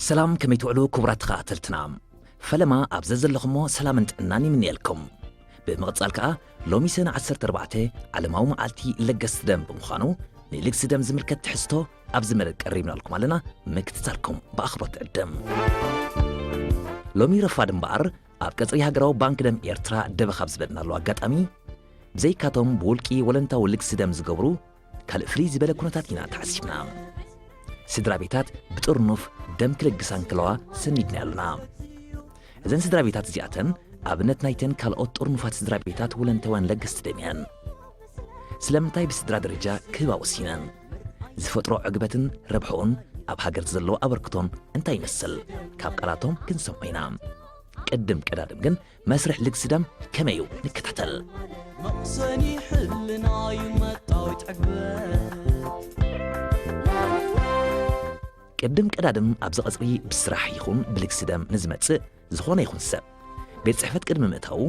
ሰላም፣ ከመይ ትውዕሉ ክቡራት ተኸታተልትና? ፈለማ ኣብ ዘዘለኹሞ ሰላምን ጥዕናን ይምንየልኩም። ብምቕጻል ከኣ ሎሚ ሰነ ዓሰርተ ኣርባዕተ ዓለማዊ መዓልቲ ለገስቲ ደም ብምዃኑ፣ ንልግሲ ደም ዝምልከት ትሕዝቶ ኣብዚ መደብ ቀሪብናልኩም ኣለና። ምክትታልኩም ብኣኽብሮት ንዕድም። ሎሚ ረፋድ እምበኣር ኣብ ቀጽሪ ሃገራዊ ባንክ ደም ኤርትራ ደበኽ ኣብ ዝበልናሉ ኣጋጣሚ፣ ብዘይካቶም ብውልቂ ወለንታዊ ልግሲ ደም ዝገብሩ ካልእ ፍልይ ዝበለ ኩነታት ኢና ተዓዚብና። ስድራ ቤታት ብጥርኑፍ ደም ክልግሳ እንከለዋ ሰኒድናዮ ኣለና። እዘን ስድራ ቤታት እዚኣተን ኣብነት ናይተን ካልኦት ጥርኑፋት ስድራ ቤታት ወለንታውያን ለገስቲ ደም እየን። ስለምንታይ ብስድራ ደረጃ ክህባ ወሲነን? ዝፈጥሮ ዕግበትን ረብሕኡን ኣብ ሃገር ዘለዎ ኣበርክቶን እንታይ ይመስል? ካብ ቃላቶም ክንሰምዖ ኢና። ቅድም ቀዳድም ግን መስርሕ ልግሲ ደም ከመይ እዩ? ንከታተል። መቕሰኒ ሕልና እዩ መጣዊት ዕግበት። ቅድም ቀዳድም ኣብዚ ቐጽሪ ብስራሕ ይኹን ብልግሲ ደም ንዝመጽእ ዝኾነ ይኹን ሰብ፣ ቤት ጽሕፈት ቅድሚ ምእታዉ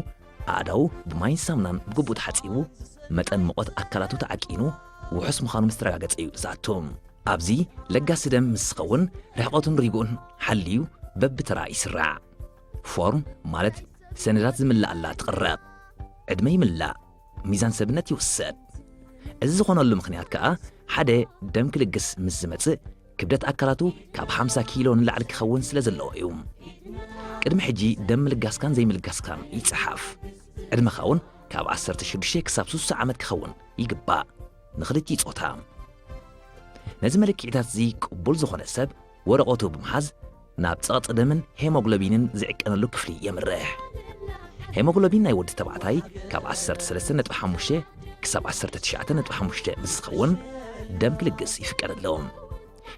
ኣእዳዉ ብማይን ሳሙናን ብግቡእ ተሓጺቡ፣ መጠን ሙቐት ኣካላቱ ተዓቂኑ፣ ውሑስ ምዃኑ ምስ ተረጋገጸ እዩ ዝኣቱ። ኣብዚ ለጋሲ ደም ምስ ዝኸውን ርሕቐቱን ሪግኡን ሓልዩ በብተራ ይስራዕ። ፎርም ማለት ሰነዳት ዝምላኣላ ትቕረብ። ዕድመ ይምላእ፣ ሚዛን ሰብነት ይውሰድ። እዚ ዝኾነሉ ምኽንያት ከኣ ሓደ ደም ክልግስ ምስ ዝመጽእ ክብደት ኣካላቱ ካብ ሓምሳ ኪሎ ንላዕሊ ክኸውን ስለ ዘለዎ እዩ። ቅድሚ ሕጂ ደም ምልጋስካን ዘይምልጋስካን ይጸሓፍ። ዕድመኻ እውን ካብ ዓሰርተ ሽዱሽተ ክሳብ ስሳ ዓመት ክኸውን ይግባእ። ንኽልቲኡ ጾታ። ነዚ መለክዒታት እዚ ቅቡል ዝኾነ ሰብ ወረቐቱ ብምሓዝ ናብ ጸቕጢ ደምን ሄሞግሎቢንን ዝዕቀነሉ ክፍሊ የምርሕ። ሄሞግሎቢን ናይ ወዲ ተባዕታይ ካብ ዓሰርተ ሰለስተ ነጥቢ ሓሙሽተ ክሳብ ዓሰርተ ትሽዓተ ነጥቢ ሓሙሽተ ምስ ዝኸውን ደም ክልግስ ይፍቀደሉ።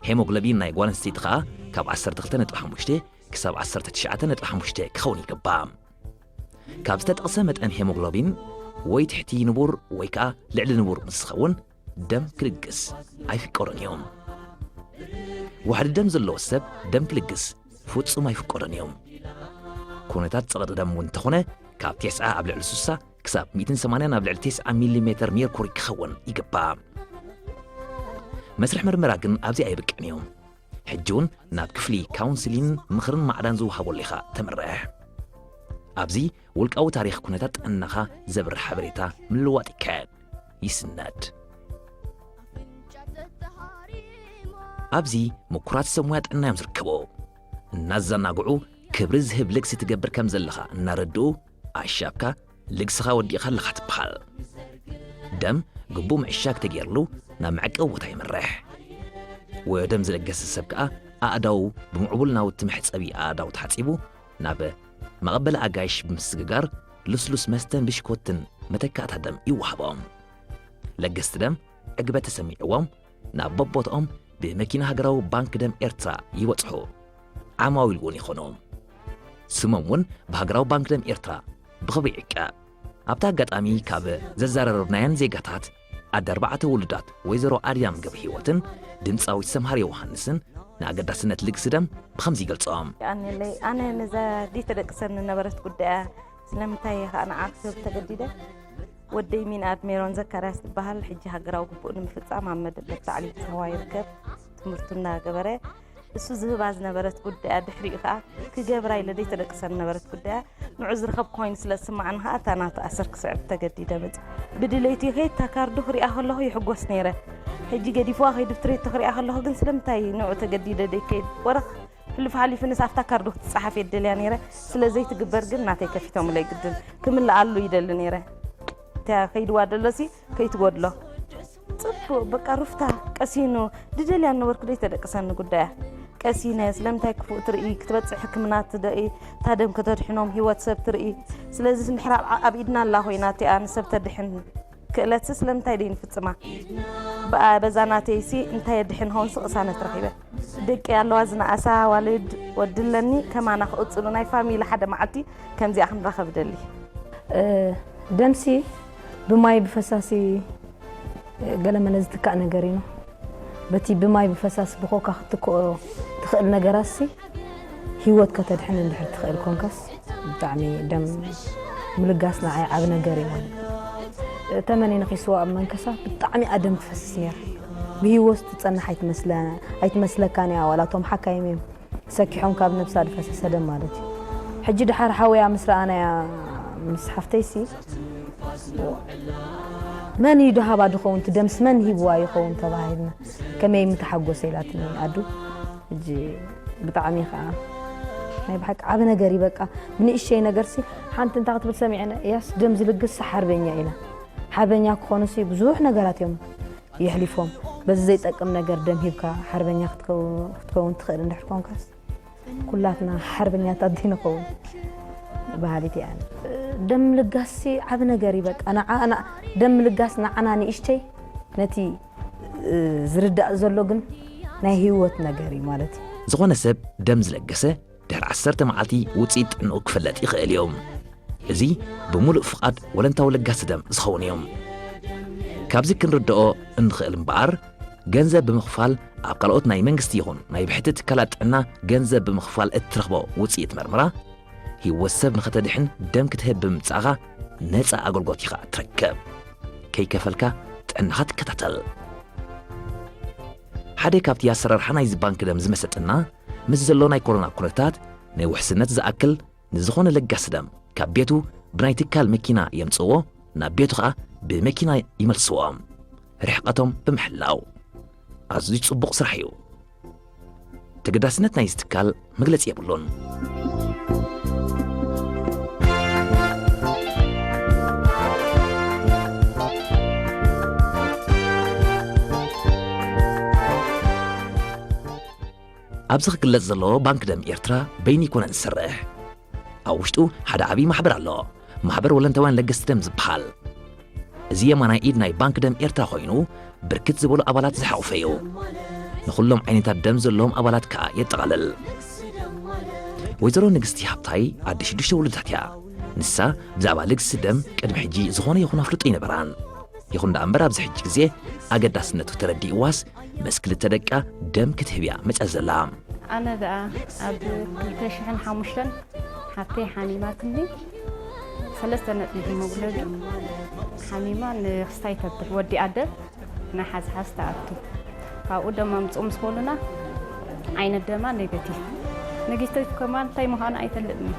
ሄሞግሎቢን ናይ ጓል ኣንስተይቲ ኸኣ ካብ ዓሰርተ ክልተ ነጥቢ ሓሙሽተ ክሳብ ዓሰርተ ትሽዓተ ነጥቢ ሓሙሽተ ክኸውን ይግባእ። ካብ ዝተጠቕሰ መጠን ሄሞግሎቢን ወይ ትሕቲ ንቡር ወይ ከኣ ልዕሊ ንቡር ምስ ዝኸውን ደም ክልግስ ኣይፍቀዶን እዩ። ዋሕዲ ደም ዘለዎ ሰብ ደም ክልግስ ፍጹም ኣይፍቀዶን እዩ። ኩነታት ጸቕጢ ደም እውን እንተኾነ ካብ ተስዓ ኣብ ልዕሊ ስሳ ክሳብ ሚእትን ሰማንያን ኣብ ልዕሊ ተስዓ ሚሊ ሜተር ሜርኩሪ ክኸውን ይግባእ። መስርሕ ምርመራ ግን ኣብዚ ኣይብቅዕን እዩ። ሕጂ እውን ናብ ክፍሊ ካውንስሊን ምኽርን ማዕዳን ዝወሃበሉ ኢኻ ተምርሕ። ኣብዚ ውልቃዊ ታሪኽ ኩነታት ጥዕናኻ ዘብርህ ሓበሬታ ምልዋጥ ይካየድ፣ ይስነድ። ኣብዚ ምኩራት ሰብ ሞያ ጥዕና እዮም ዝርከቡ። እናዘናግዑ ክብሪ ዝህብ ልግሲ ትገብር ከም ዘለኻ እናረድኡ፣ ኣሻብካ ልግስኻ ወዲእኻ ኣለኻ ትበሃል። ደም ግቡእ ምዕሻግ ተገይርሉ ናብ መዕቀቢ ቦታ ይምራሕ። ወዮ ደም ዝለገሰ ሰብ ከኣ ኣእዳዉ ብምዕቡል ናውቲ መሕጸቢ ኣእዳዉ ተሓጺቡ ናብ መቐበሊ ኣጋይሽ ብምስግጋር ልስሉስ መስተን ብሽኮትን መተካእታ ደም ይወሃቦም። ለገስቲ ደም ዕግበት ተሰሚዕዎም ናብ በቦትኦም ብመኪና ሃገራዊ ባንክ ደም ኤርትራ ይበጽሑ። ዓማዊል እውን ይኾኑ። ስሞም እውን ብሃገራዊ ባንክ ደም ኤርትራ ብኽብሪ ይዕቀብ። ኣብቲ ኣጋጣሚ ካብ ዘዘራረብናየን ዜጋታት ኣደ ኣርባዕተ ውሉዳት ወይዘሮ ኣድያም ገብረሂወትን ድምጻዊት ሰምሃር ዮውሃንስን ንኣገዳስነት ልግሲ ደም ብኸምዚ ይገልጽኦም። ኣነለይ ኣነ ነዛ ዲተ ደቅሰን ነበረት ጉዳያ ስለምንታይ እየ ከዓ ንዓ ክህብ ተገዲደ? ወደይ ሚንኣድ ሜሮን ዘካርያስ ትበሃል። ሕጂ ሃገራዊ ግቡእ ንምፍጻም ኣብ መደበር ታዕሊም ሳዋ ይርከብ። ትምህርቱ እናገበረ እሱ ዝህባ ዝነበረት ጉዳያ ድሕሪኡ ከዓ ክገብራ ኢለ ደይተደቅሰ ዝነበረት ጉዳያ ንዑ ዝረኸብ ኮይኑ ስለ ዝስማዓኒ ከዓ እታ ናቱ ኣሰር ክስዕብ ተገዲደ መጽ ብድለይቲ ከይድ እታ ካርዱ ክሪኣ ከለኹ ይሕጎስ ነይረ። ሕጂ ገዲፍዋ ከይዱ ብትሬቶ ክሪኣ ከለኹ ግን ስለምንታይ ንዑ ተገዲደ ደይከይድ ወረኽ ሕሉፍ ሓሊፉ ንስ ኣብታ ካርዱ ክትጸሓፍ እየ ደልያ ነይረ። ስለ ዘይትግበር ግን ናተይ ከፊቶምለይ ግድን ክምልኣሉ ይደሊ ነይረ። እታ ከይድዋ ደሎሲ ከይትጎድሎ። ጽቡቅ በቃ ሩፍታ ቀሲኑ ድደልያ ነበርኩ ደይ ተደቅሰኒ ጉዳያ። ቀሲነ ስለምንታይ ክፉእ ትርኢ ክትበጽሕ ሕክምና ትደኢ ታደም ከተድሕኖም ህይወት ሰብ ትርኢ። ስለዚ እንድሕር ኣብ ኢድና ኣላ ኮይና እቲኣ ንሰብ ተድሕን ክእለትሲ ስለምንታይ ደይ ንፍጽማ? በዛ ናተይሲ እንታይ የድሕን ኸውን ስቕሳነት ረኺበ። ደቂ ኣለዋ ዝነኣሳ ዋልድ ወዲ ኣለኒ ከማና ክቕጽሉ ናይ ፋሚሊ ሓደ መዓልቲ ከምዚኣ ክንራኸብ እደሊ። ደምሲ ብማይ ብፈሳሲ ገለመለ ዝትካእ ነገር እዩ። በቲ ብማይ ብፈሳሲ ብኮካ ክትክኦ ትኽእል ነገራሲ ህይወት ከተድሕን እንድሕር ትኽእል ኮንካስ ብጣዕሚ ደም ምልጋስ ንዓይ ዓብ ነገር እዩ። ተመኒ ነኺስዋ ኣብ መንከሳ ብጣዕሚ ኣደም ክፈስስ ነይራ። ብህይወት ትጸንሕ ኣይትመስለ ኣይትመስለካን እያ ዋላ እቶም ሓካይም እዮም ሰኪሖም ካብ ነብሳ ዝፈሰሰ ደም ማለት እዩ። ሕጂ ድሓር ሓወያ ምስ ረኣናያ ምስ ሓፍተይሲ፣ መን እዩ ደሃባ ድኸውን፣ እቲ ደምስ መን ሂብዋ ይኸውን ተባሂልና፣ ከመይ ምተሓጎሰ ኢላትኒ ኣዱ። ሕጂ ብጣዕሚ ከዓ ናይ ብሓቂ ዓቢ ነገር እዩ። በቃ ብንእሽተይ ነገርሲ ሓንቲ እንታይ ክትብል ሰሚዐ፣ እያስ ደም ዝልግስ ሓርበኛ ኢና። ሓርበኛ ክኾኑሲ ብዙሕ ነገራት እዮም የሕሊፎም። በዚ ዘይጠቅም ነገር ደም ሂብካ ሓርበኛ ክትከው-፣ ክትከውን ትኽእል እንድሕር ኮንካስ፣ ኩላትና ሓርበኛታት ዘይንኸውን በሃሊት እየ ኣነ። ደም ምልጋስሲ ዓቢ ነገር እዩ። በቃ ንዓ-፣ ንዓ-፣ ደም ምልጋስ ንዓና ንእሽተይ ነቲ፣ እ፣ ዝርዳእ ዘሎ ግን ናይ ህይወት ነገር እዩ ማለት እዩ። ዝኾነ ሰብ ደም ዝለገሰ ድሕሪ ዓሰርተ መዓልቲ ውጽኢት ጥዕንኡ ክፍለጥ ይኽእል እዩ። እዚ ብምሉእ ፍቓድ ወለንታዊ ለጋሲ ደም ዝኸውን እዩ። ካብዚ ክንርድኦ እንኽእል እምበኣር፣ ገንዘብ ብምኽፋል ኣብ ካልኦት ናይ መንግስቲ ይኹን ናይ ብሕቲ ትካላት ጥዕና ገንዘብ ብምኽፋል እትረኽቦ ውጽኢት መርመራ፣ ህይወት ሰብ ንኸተድሕን ደም ክትህብ ብምምጻእኻ ነጻ ኣገልግሎት ኢኻ እትረክብ። ከይከፈልካ ጥዕናኻ ትከታተል። ሓደ ካብቲ ኣሰራርሓ ናይዚ ባንክ ደም ዝመሰጠና፣ ምስ ዘሎ ናይ ኮሮና ኩነታት ናይ ውሕስነት ዝኣክል ንዝኾነ ለጋሲ ደም ካብ ቤቱ ብናይ ትካል መኪና የምጽእዎ፣ ናብ ቤቱ ኸኣ ብመኪና ይመልስዎ፣ ርሕቀቶም ብምሕላው። ኣዝዩ ጽቡቕ ስራሕ እዩ። ተገዳስነት ናይዚ ትካል መግለጺ የብሉን። ኣብዚ ክግለጽ ዘለዎ ባንክ ደም ኤርትራ በይኑ ኣይኮነን ዝሰርሕ። ኣብ ውሽጡ ሓደ ዓብዪ ማሕበር ኣሎ። ማሕበር ወለንታውያን ለገስቲ ደም ዝበሃል። እዚ የማናይ ኢድ ናይ ባንክ ደም ኤርትራ ኮይኑ፣ ብርክት ዝበሉ ኣባላት ዝሓቑፈ እዩ። ንኹሎም ዓይነታት ደም ዘለዎም ኣባላት ከኣ የጠቓልል። ወይዘሮ ንግስቲ ሃብታይ ኣደ ሽዱሽተ ውሉዳት እያ። ንሳ ብዛዕባ ልግሲ ደም ቅድሚ ሕጂ ዝኾነ ይኹን ኣፍልጦ ኣይነበራን። ይኹን ደኣ እምበር ኣብዚ ሕጂ ግዜ ኣገዳስነቱ ተረዲእዋስ ምስ ክልተ ደቃ ደም ክትህብ እያ መጺኣ ዘላ። ኣነ ደኣ ኣብ ክልተ ሽሕን ሓሙሽተን ሓብተይ ሓሚማትኒ፣ ሰለስተ ነጥቢ ሂሞግሎቢን ሓሚማ ንክስታይ ተብሕ ወዲኣ ደም ናይ ሓዝሓዝ ትኣቱ። ካብኡ ደም ኣምጽኡ ምስ በሉና ዓይነት ደማ ኔጋቲቭ። ኔጋቲቭ ከማን እንታይ ምዃኑ ኣይፈልጥን።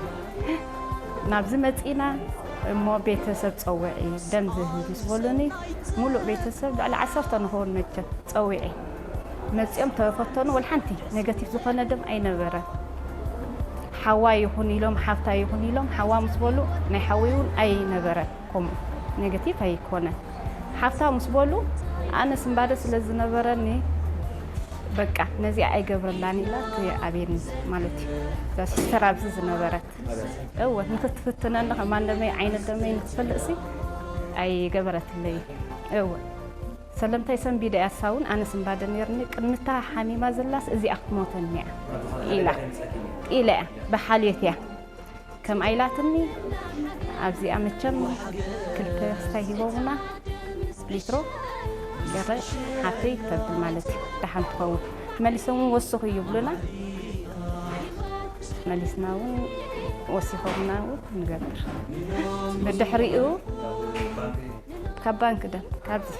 ናብዚ መጺና እሞ ቤተሰብ ጸውዒ ደም ዝህብ ምስ በሉኒ፣ ሙሉእ ቤተሰብ ልዕሊ ዓሰርተ ንኸውን መቸም ጸዊዐ። መጺኦም ተፈተኑ፣ ወላ ሓንቲ ኔጋቲቭ ዝኾነ ደም ኣይነበረን። ሓዋ ይኹን ኢሎም፣ ሓፍታ ይኹን ኢሎም፣ ሓዋ ምስ በሉ ናይ ሓወይ እውን ኣይነበረን። ከምኡ ኔጋቲቭ ኣይኮነን። ሓፍታ ምስ በሉ ኣነስ እምባደ ስለ ዝነበረኒ፣ በቃ ነዚኣ ኣይገብረላን ኢላ ትኣብየኒ ማለት እዩ። እዛ ሲስተር ኣብዚ ዝነበረት፣ እወ፣ ንኽትፍትነኒ ከማን ደመይ ዓይነት ደመይ ንክፈልጥሲ ኣይገበረትለይ። እወ፣ ሰለምታይ ሰንቢደ እያ፣ እሳ እውን ኣነስ እምባደ ነይርኒ፣ ቅድሚታ ሓሚማ ዘላስ እዚኣ ክትሞተኒ እያ ኢላ፣ ኢላ እያ፣ ብሓልዮት እያ። ከምኣ ኢላትኒ፣ ኣብዚኣ መቸም ክልተ ክስታይ ሂቦምና፣ ሊትሮ ገረ ሓፍተይ ተብል ማለት እዩ፣ ደሓን ትኸውን። መሊሶም እውን ወስኹ ይብሉና። መሊስና እውን ወሲኾምና እውን ንገብር። ብድሕሪኡ ካብ ባንክ ደም፣ ካብዚ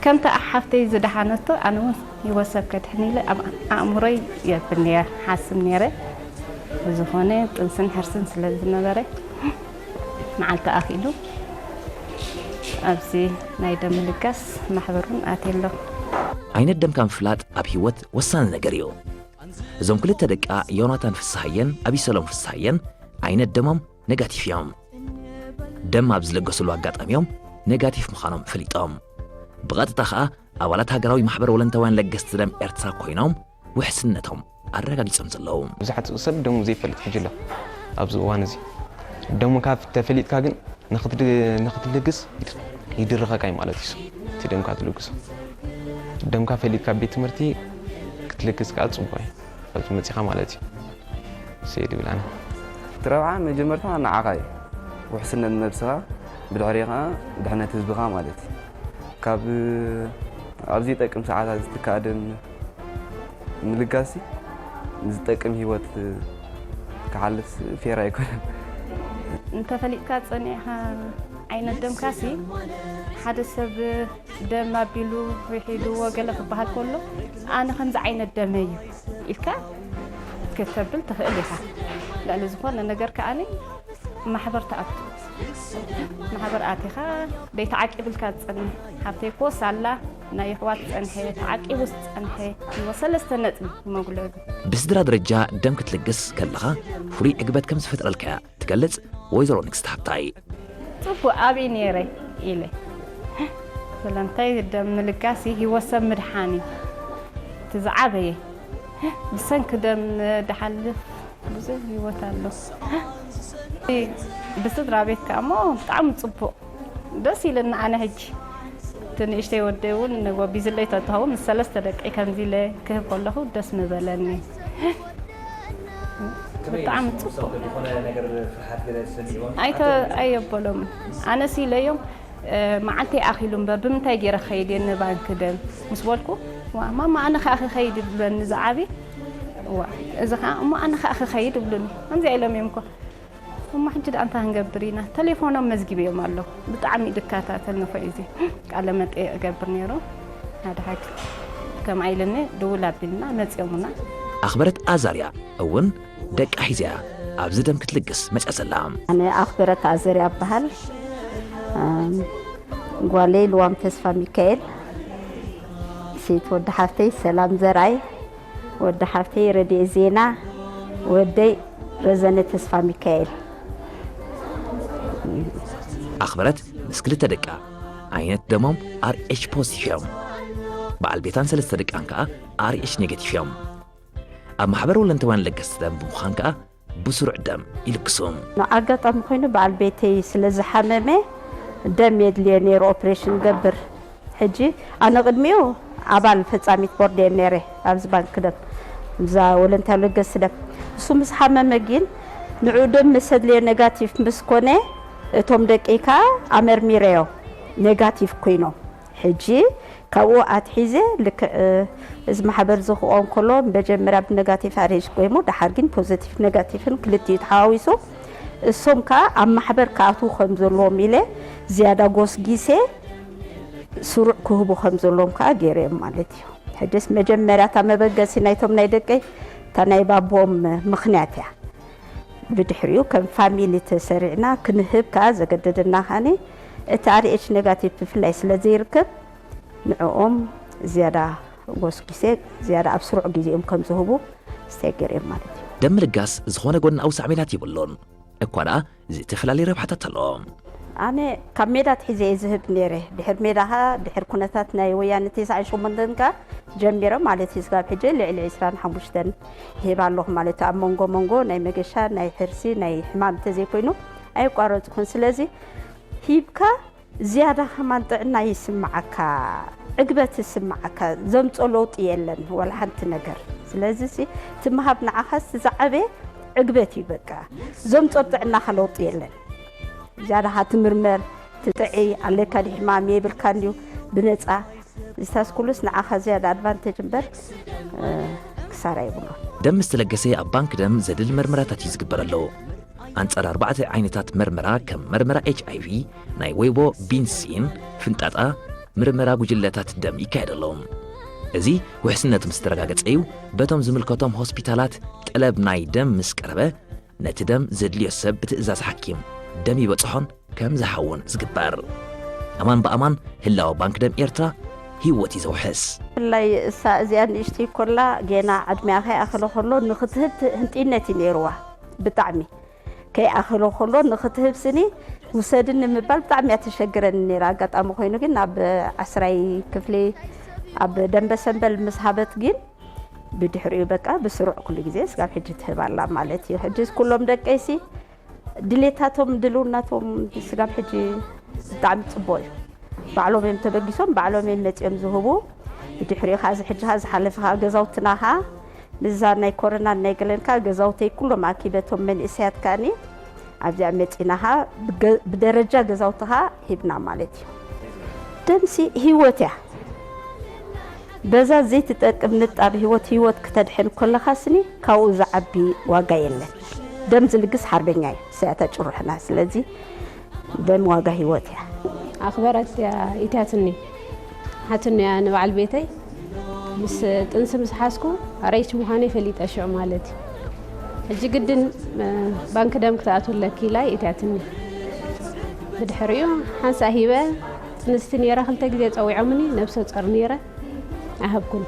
ከምቲ ሓፍተይ ዝደሓነቶ፣ ኣነ እውን ህይወት ሰብ ከድሕን ኢለ ኣብ ኣእምሮይ የብል ነይረ፣ ሓስብ ነይረ። ብዝኾነ ጥንስን ሕርስን ስለ ዝነበረ፣ መዓልቲ ኣኺሉ ኣብዚ ናይ ደም ምልጋስ ማሕበር እውን ኣትየ ኣለኹ። ዓይነት ደምካ ምፍላጥ ኣብ ህይወት ወሳኒ ነገር እዩ። እዞም ክልተ ደቃ ዮናታን ፍስሃየን ኣቢሰሎም ፍስሃየን ዓይነት ደሞም ኔጋቲቭ እዮም። ደም ኣብ ዝለገስሉ ኣጋጣሚ እዮም ኔጋቲቭ ምዃኖም ፈሊጦም። ብቐጥታ ኸኣ ኣባላት ሃገራዊ ማሕበር ወለንታውያን ለገስቲ ደም ኤርትራ ኮይኖም ውሕስነቶም ኣረጋጊጾም ዘለዉ። ብዙሓት ሰብ ደሙ ዘይፈልጥ ሕጂ ኣሎ። ኣብዚ እዋን እዚ ደሙካ ተፈሊጥካ ግን ንኽትድ-፣ ንኽትልግስ ይድርኸካ እዩ ማለት እዩ። እቲ ደምካ ትልግሶ፣ ደምካ ፈሊጥካ ኣብ ቤት ትምህርቲ ክትልግስ ከኣ ጽቡቕ እዩ። ኣብዚ መጺኻ ማለት እዩ። ሰይድ ይብል ኣነ። እቲ ረብሓ መጀመርታ ንዓኻ እዩ። ውሕስነት ነብስኻ፣ ብድሕሪ ኸኣ ድሕነት ህዝብኻ ማለት እዩ። ካብ ኣብ ዘይጠቅም ሰዓታት ዝትካእ ደም ምልጋስሲ ንዝጠቅም ህይወት ክሓልፍስ ፌር ኣይኮነን። እንተፈሊጥካ ጸኒዕኻ ዓይነት ደምካሲ፣ ሓደ ሰብ ደም ኣቢሉ ዊሒድዎ ገለ ክበሃል ከሎ፣ ኣነ ከምዚ ዓይነት ደመይ እዩ ኢልካ ክተብል ትኽእል ኢኻ። ልዕሊ ዝኾነ ነገር ከኣኒ ማሕበር ትኣቱ። ማሕበር ኣቲኻ ደይተዓቂብልካ ትጸንሕ። ሃብተይ እኮ ሳላ ናይ የሕዋት ጸንሐ፣ ተዓቂቡ ዝጸንሐ፣ እሞ ሰለስተ ነጥቢ መጉለሉ። ብስድራ ደረጃ ደም ክትልግስ ከለኻ ፍሉይ ዕግበት ከም ዝፈጥረልካ እያ ትገልጽ ወይዘሮ ንግስቲ ሃብታይ። ጽቡቕ ኣብይ ነይረ ኢለ። ስለምንታይ ደም ምልጋስ እዩ ህይወት ሰብ ምድሓን እዩ። እቲ ዝዓበየ ብሰንኪ ደም ድሓልፍ ብዙሕ ህይወት ኣሎ። ብስድራ ቤት ከኣ እሞ ብጣዕሚ ጽቡቕ ደስ ኢለና። ኣነ ሕጂ እቲ ንእሽተይ ወደይ እውን ወቢዝለይ ተትኸውን ምስ ሰለስተ ደቀይ ከምዚ ኢለ ክህብ ከለኹ ደስ ምበለኒ። ብጣዕሚ ጽቡቕ። ዝኾነ ነገር ፍርሓት ገለ ዝሰምዕዎ? ኣይተ-፣ ኣየበሎምን። ኣነስ ኢለዮም፣ እ፣ መዓልተይ ኣኺሉ እምበር ብምንታይ ገይረ ክኸይድ እየ ንባንክ ደም ምስ በልኩ፣ ዋ፣ ማማ ኣነ ከኣ ክኸይድ ይብለኒ ዝዓቢ። ዋ፣ እዚ ከኣ እሞ ኣነ ከኣ ክኸይድ ይብሉኒ። ከምዚኣ ኢሎም እዮም እኮ። እሞ ሕጂ ደኣ እንታይ ክንገብር ኢና? ተሌፎኖም መዝጊበዮም ኣለኹ። ብጣዕሚ እዩ ዝከታተል ንፉዕ እዩ እዚ። ቃለ መጠይቕ እገብር ነይሩ። ሓደ ሓኪም ከምኣ ኢሉኒ ድውል ኣቢልና መጺኦምና። ኣኽበረት ኣዛርያ እውን ደቃ ሒዛ ኣብዚ ደም ክትልግስ መጽያ ዘላ። ኣነ ኣኽበረት ኣዘርያ እበሃል። እም፣ ጓለይ ልዋም ተስፋ ሚካኤል፣ ሴት ወዲ ሓፍተይ ሰላም ዘርኣይ፣ ወዲ ሓፍተይ ረድኤት ዜና፣ ወደይ ረዘነ ተስፋ ሚካኤል። ኣኽበረት ምስ ክልተ ደቃ ዓይነት ደሞም ኣር ኤች ፖዚቲቭ እዮም። በዓል ቤታን ሰለስተ ደቃን ከኣ ኣር ኤች ኔጌቲቭ እዮም። ኣብ ማሕበር ወለንተውያን ለገስቲ ደም ብምዃን ከኣ ብስሩዕ ደም ይልግሱ። ኣጋጣሚ ኮይኑ በዓል ቤተይ ስለ ዝሓመመ ደም የድልዮ ነይሩ ኦፕሬሽን ገብር። ሕጂ ኣነ ቅድሚኡ ኣባል ፈጻሚት ቦርድ እየ ነይረ ኣብዚ ባንክ ደም እዛ ወለንታ ለገስቲ ደም እሱ ምስ ሓመመ ግን ንዑ ደም ምስ ኣድልዮ ነጋቲቭ ምስ ኮነ እቶም ደቀይ ከኣ ኣመርሚረዮ ነጋቲቭ ኮይኖም። ሕጂ ካብኡ ኣትሒዘ ልክዕ እዚ ማሕበር ዝኽቆም ከሎ መጀመርያ ብነጋቲቭ ኣርኤች ቆይሙ ደሓር ግን ፖዘቲቭ ነጋቲቭን ክልቲኡ ተሓዋዊሱ እሶም ከኣ ኣብ ማሕበር ክኣትዉ ከም ዘለዎም ኢለ ዝያዳ ጎስጊሰ ስሩዕ ክህቡ ከም ዘለዎም ከኣ ገይረዮም ማለት እዩ። ሕጅስ መጀመርያ እታ መበገሲ ናይቶም ናይ ደቀይ እታ ናይ ባቦም ምኽንያት እያ። ብድሕሪኡ ከም ፋሚሊ ተሰሪዕና ክንህብ ከኣ ዘገደደና ከኣኒ እቲ ኣርኤች ነጋቲቭ ብፍላይ ስለ ዘይርከብ ንዕኦም ዝያዳ ጎስጒሰ ዝያዳ ኣብ ስሩዕ ግዜኦም ከም ዝህቡ ስተይ ገይረዮም ማለት እዩ። ደም ምልጋስ ዝኾነ ጎናዊ ሳዕቤናት የብሉን። እኳ ደኣ ዝተፈላለዩ ረብሓታት ኣለዎ። ኣነ ካብ ሜዳ ኣትሒዘ እየ ዝህብ ነይረ። ድሕሪ ሜዳ ኸኣ ድሕሪ ኩነታት ናይ ወያነ ተስዓን ሸሞንተን ከኣ ጀሚረ ማለት እዩ። ስጋብ ሕጂ ልዕሊ ዕስራን ሓሙሽተን ይህብ ኣለኹ ማለት እዩ። ኣብ መንጎ መንጎ ናይ መገሻ፣ ናይ ሕርሲ፣ ናይ ሕማም እንተዘይኮይኑ ኣየቋረጽኩን። ስለዚ ሂብካ ዝያዳ ከማን ጥዕና ይስምዓካ፣ ዕግበት ይስምዓካ፣ ዘምጾ ለውጢ የለን ወላ ሓንቲ ነገር። ስለዚ ሲ እቲ ምሃብ ንዓኻስ ዝዓበየ ዕግበት እዩ በቃ። ዘምጾ ጥዕናኻ ለውጢ የለን። ዝያዳ ትምርመር፣ ትጥዒ፣ ኣለካ ድዩ ሕማም የብልካን ድዩ ብነጻ። ዝታስ ኩሉስ ንዓኻ ዝያዳ ኣድቫንቴጅ እምበር ክሳራ የብሉን። ደም ምስ ተለገሰ ኣብ ባንክ ደም ዘድሊ መርመራታት እዩ ዝግበረሉ። ኣንጻር ኣርባዕተ ዓይነታት መርመራ ከም መርመራ ኤች ኣይ ቪ፣ ናይ ወይቦ ቢንሲን፣ ፍንጣጣ፣ ምርመራ ጉጅለታት ደም ይካየደሎም። እዚ ውሕስነቱ ምስ ተረጋገጸ እዩ በቶም ዝምልከቶም ሆስፒታላት ጠለብ ናይ ደም ምስ ቀረበ ነቲ ደም ዘድልዮ ሰብ ብትእዛዝ ሓኪም ደም ይበጽሖን ከም ዝሃውን ዝግበር። ኣማን ብኣማን ህላወ ባንክ ደም ኤርትራ ህይወት እዩ ዘውሕስ። ብፍላይ እሳ እዚኣ ንእሽተይ ኮላ ጌና ዕድሚኣ ከይኣኸለ ከሎ ንኽትህብ ህንጥይነት እዩ ነይርዋ ብጣዕሚ። ከይኣኸሎ ከሎ ንኽትህብ ስኒ ውሰድኒ ምባል ብጣዕሚ እያ ተሸግረኒ ነይራ። ኣጋጣሚ ኮይኑ ግን ኣብ ዓስራይ ክፍሊ ኣብ ደንበ ሰንበል ምስ ሃበት ግን ብድሕሪኡ በቃ ብስሩዕ ኩሉ ግዜ ስጋብ ሕጂ ትህብ ኣላ ማለት እዩ። ሕጂ ኩሎም ደቀይሲ ድሌታቶም ድልውናቶም ስጋብ ሕጂ ብጣዕሚ ጽቡቕ እዩ። ባዕሎም እዮም ተበጊሶም ባዕሎም እዮም መጺኦም ዝህቡ። ብድሕሪኡ ከኣ እዚ ሕጂ ከኣ ዝሓለፈ ከኣ ገዛውትና ከኣ ምስዛ ናይ ኮረናን ናይ ገለን ከኣ ገዛውተይ ኩሎም ኣኪበቶም መንእሰያት ከኣኒ ኣብዚኣ መጺና ከኣ ብገ- ብደረጃ ገዛውቲ ከኣ ሂብና ማለት እዩ። ደምሲ ህይወት እያ። በዛ ዘይትጠቅም ንጣብ ህይወት ህይወት ክተድሕን ከለኻ ስኒ ካብኡ ዝዓቢ ዋጋ የለን። ደም ዝልግስ ሓርበኛ እዩ ሰያታ ጭሩሕና። ስለዚ ደም ዋጋ ህይወት እያ። ኣኽበረት እያ ኢትያትኒ ሓትኒ እያ ንበዓል ቤተይ ምስ ጥንሲ ምስ ሓዝኩ ኣረይች ምዃነይ ፈሊጠ ሽዑ ማለት እዩ። ሕጂ ግድን ባንክ ደም ክትኣትውለኪ ኢላ እትያትኒ። ብድሕሪኡ ሓንሳ ሂበ። ጥንስቲ ነይረ፣ ክልተ ግዜ ጸዊዖምኒ፣ ነብሰ ጾር ነይረ፣ ኣይሃብኩን።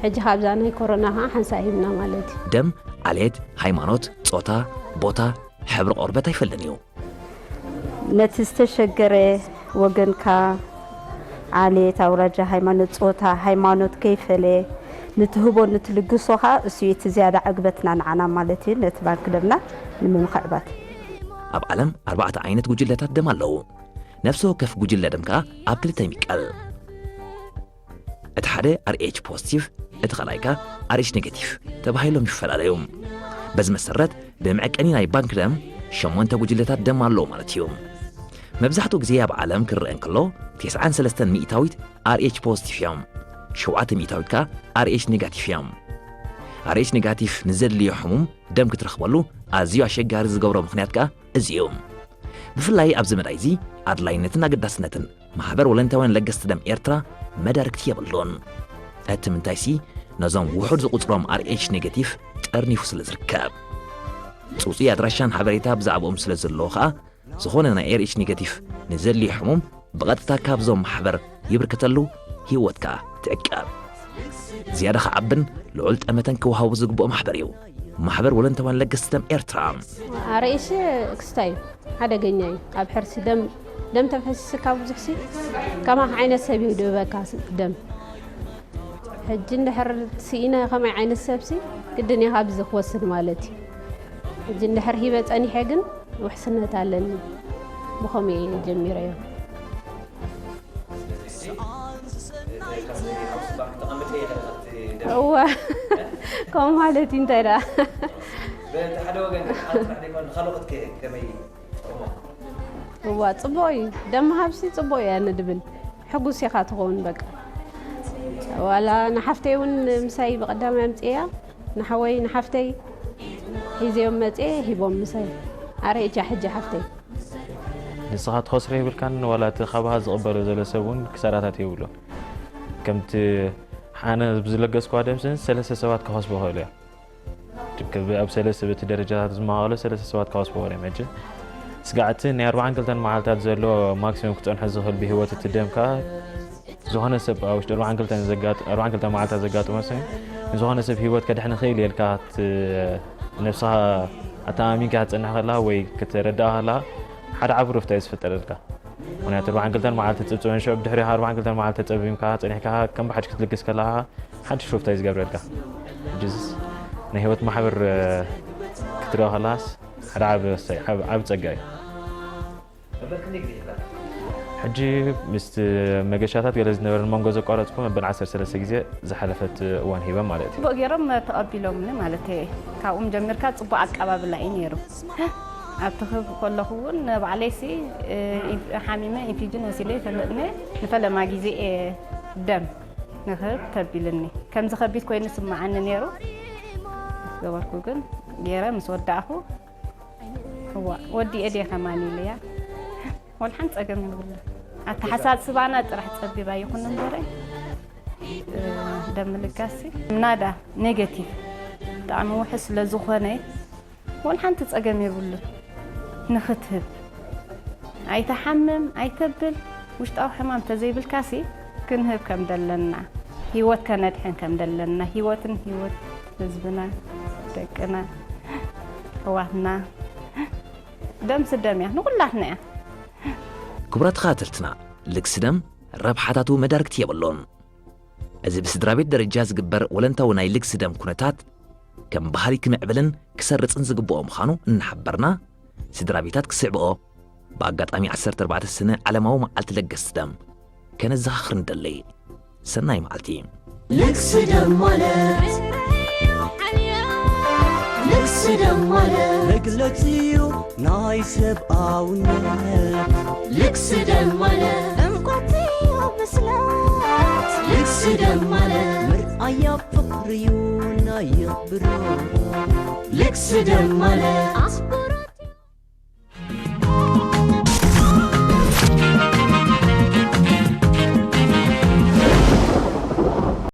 ሕጂ ካብዛ ናይ ኮሮና ከዓ ሓንሳ ሂብና ማለት እዩ። ደም ዓሌት፣ ሃይማኖት፣ ጾታ፣ ቦታ፣ ሕብሪ ቆርበት ኣይፈልን እዩ። ነቲ ዝተሸገረ ወገንካ ዓሌት፣ ኣውራጃ፣ ሃይማኖት፣ ጾታ፣ ሃይማኖት ከይፈለ ንትህቦ ንትልግሶ ኸኣ እሱ እዩ እቲ ዝያዳ ዕግበትና ንዓና ማለት እዩ፣ ነቲ ባንክ ደምና ንምምኽዕባት። ኣብ ዓለም ኣርባዕተ ዓይነት ጉጅለታት ደም ኣለዉ። ነፍሲ ወከፍ ጉጅለ ደም ከኣ ኣብ ክልተ ይምቀል። እቲ ሓደ ኣር ኤች ፖዚቲቭ፣ እቲ ካልኣይ ከኣ ኣር ኤች ኔጌቲቭ ተባሂሎም ይፈላለዩ። በዚ መሰረት ብመዐቀኒ ናይ ባንክ ደም ሸሞንተ ጉጅለታት ደም ኣለዉ ማለት እዩ። መብዛሕትኡ ግዜ ኣብ ዓለም ክረአ እንከሎ፣ ተስዓን ሰለስተን ሚእታዊት ኣር ኤች ፖዚቲቭ እዮም። ሸውዓተ ሚእታዊት ከኣ ኣር ኤች ኔጋቲቭ እዮም። ኣር ኤች ኔጋቲቭ ንዘድልዮ ሕሙም ደም ክትረኽበሉ ኣዝዩ ኣሸጋሪ ዝገብሮ ምኽንያት ከኣ እዚ እዩ። ብፍላይ ኣብዚ መዳይ እዚ ኣድላይነትን ኣገዳስነትን ማሕበር ወለንታውያን ለገስቲ ደም ኤርትራ መዳርግቲ የብሉን። እቲ ምንታይሲ ነዞም ውሑድ ዝቑጽሮም ኣር ኤች ኔጋቲቭ ጠርኒፉ ስለ ዝርከብ። ጽውጽይ ኣድራሻን ሓበሬታ ብዛዕባኦም ስለ ዘለዎ ከኣ ዝኾነ ናይ ኤር ኤች ኔጋቲቭ ንዘድልዮ ሕሙም ብቐጥታ ካብዞም ማሕበር ይብርከተሉ፣ ህይወትካ ትዕቀብ። ዝያዳ ክዓብን ልዑል ጠመተን ክወሃቡ ዝግብኦ ማሕበር እዩ ማሕበር ወለንታውያን ለገስቲ ደም ኤርትራ። ኣር ኤች ክስታይ እዩ፣ ሓደገኛ እዩ። ኣብ ሕርሲ ደም ደም ተፈሲስካ ብዙሕ ሲ ከማኽ ዓይነት ሰብ እዩ ድህበካ ደም። ሕጂ እንድሕር ስኢነ ከመይ ዓይነት ሰብሲ ግድን እየ ካብዚ ክወስድ ማለት እዩ። ሕጂ እንድሕር ሂበ ጸኒሐ ግን ውሕስነት ኣለኒ። ብኸምኡ እየ ጀሚረዮ። እዋ ከምኡ ማለት እዩ። እንታይ ደኣ በቲ ሓደ ወገን ግን ሓንቲ ጥራሕ ዘይኮነ ንኻልኦት ከ ከመይ ጥቕሞም? እዋ ጽቡቕ እዩ። ደም ምሃብሲ ጽቡቕ እዩ ኣነ ድብል። ሕጉስ ኢኻ ትኸውን በቃ። ዋላ ንሓፍተይ እውን ምሳይ ብቐዳማይ ኣምጽእያ። ንሓወይ ንሓፍተይ ሒዘዮም መጽየ ሂቦም ምሳይ። ኣረ እጃ ሕጂ ሓፍተይ። ንስኻ ትኸስሮ የብልካን፣ ዋላ እቲ ካባኻ ዝቕበሎ ዘሎ ሰብ እውን ክሳራታት የብሉን። ከምቲ ኣነ ብዝለገስኳ ደምስን ሰለስተ ሰባት ክኸስቦ ይኽእሉ እዮም። ትከብ ኣብ ሰለስተ በቲ ደረጃታት ዝመሃሉ ሰለስተ ሰባት ክኸስቦ እዮም። ሕጂ ስጋዕቲ ናይ ኣርባዓን ክልተን መዓልታት ዘሎ ማክሲመም ክጸንሖ ዝኽእል ብህይወት እቲ ደም ከኣ ዝኾነ ሰብ ኣብ ውሽጢ ኣርባዓን ክልተን ዘጋጥ-፣ ኣርባዓን ክልተን መዓልታት ዘጋጥሞ ሰብ ንዝኾነ ሰብ ህይወት ከድሕን ይኽእል እየ ኢልካ ት-፣ ነብስኻ ኣተኣማሚንካ ክትጸንሕ ከለኻ ወይ ክትረዳእ ከለኻ ሓደ ዓቢ ሩፍታ እዩ ዝፍጠረልካ። ምኽንያቱ ኣርባዓን ክልተን መዓልቲ ትጽብጽበን ሽዑ ብድሕሪኻ ኣርባዓን ክልተን መዓልቲ ተጸቢምካ ጸኒሕካ ከም ብሓድሽ ክትልግስ ከለኻ ሓድሽ ሩፍታ እዩ ዝገብረልካ። ሕጂስ ናይ ህይወት ማሕበር ክትረኦ ከለኻስ ሓደ ዓቢ ወሳኝ፣ ዓቢ፣ ዓቢ ጸጋ እዩ። ሕጂ ምስቲ መገሻታት ገለ ዝነበረ መንጎ ዘቋረጽኩ መበል ዓሰርተ ሰለስተ ግዜ ዝሓለፈት እዋን ሂበ ማለት እዩ። ጽቡቕ ገይሮም ተቐቢሎምኒ ማለት እየ። ካብኡም ጀሚርካ ጽቡቕ ኣቀባብላ እዩ ነይሩ። ኣብቲ ክህብ ከለኹ እውን ንባዕለይሲ ሓሚመ ኢንፊጅን ወሲደ ይፈልጥኒ። ንፈለማ ግዜ እየ ደም ንክህብ ተቢልኒ። ከምዚ ከቢድ ኮይኑ ስምዓኒ ነይሩ። ገበርኩ ግን ገይረ ምስ ወዳእኹ እዋ ወዲኤ ድየ ከማን ኢለያ። ወላ ሓንቲ ጸገም የብሉን። ኣተሓሳስባና ጥራሕ ጸቢብ ኣይኹን እምበረ ደም ምልጋስሲ ናዳ ኔጌቲቭ ብጣዕሚ ውሑስ ስለ ዝኾነ ወላ ሓንቲ ጸገም የብሉን። ንኽትህብ ኣይትሓምም ኣይተብል ውሽጣዊ ሕማም ተዘይብልካሲ ክንህብ ከም ደለና ህይወት ከነድሕን ከም ደለና ህይወትን ህይወት ህዝብና ደቅና ኣሕዋትና ደምሲ ደም እያ ንኹላትና እያ። ክቡራት ተኸታተልትና፣ ልግሲ ደም ረብሓታቱ መዳርግቲ የብሉን። እዚ ብስድራ ቤት ደረጃ ዝግበር ወለንታዊ ናይ ልግሲ ደም ኩነታት ከም ባህሊ ክምዕብልን ክሰርጽን ዝግብኦ ምዃኑ እናሓበርና፣ ስድራ ቤታት ክስዕብኦ፣ ብኣጋጣሚ ዓሰርተ ኣርባዕተ ሰነ ዓለማዊ መዓልቲ ለገስቲ ደም ከነዘኻኽር ንደሊ። ሰናይ መዓልቲ። ልግሲ ደም ማለት ልግሲ ደም ማለት መግለጺ እዩ ናይ ሰብኣውነት። ልግሲ ደም ማለት ዕምቆት እዩ ብስለት። ልግሲ ደም ማለት ምርኣያ ፍቕሪ እዩ ናይ የኽብሮ። ልግሲ ደም ማለት ኣፍቅሮ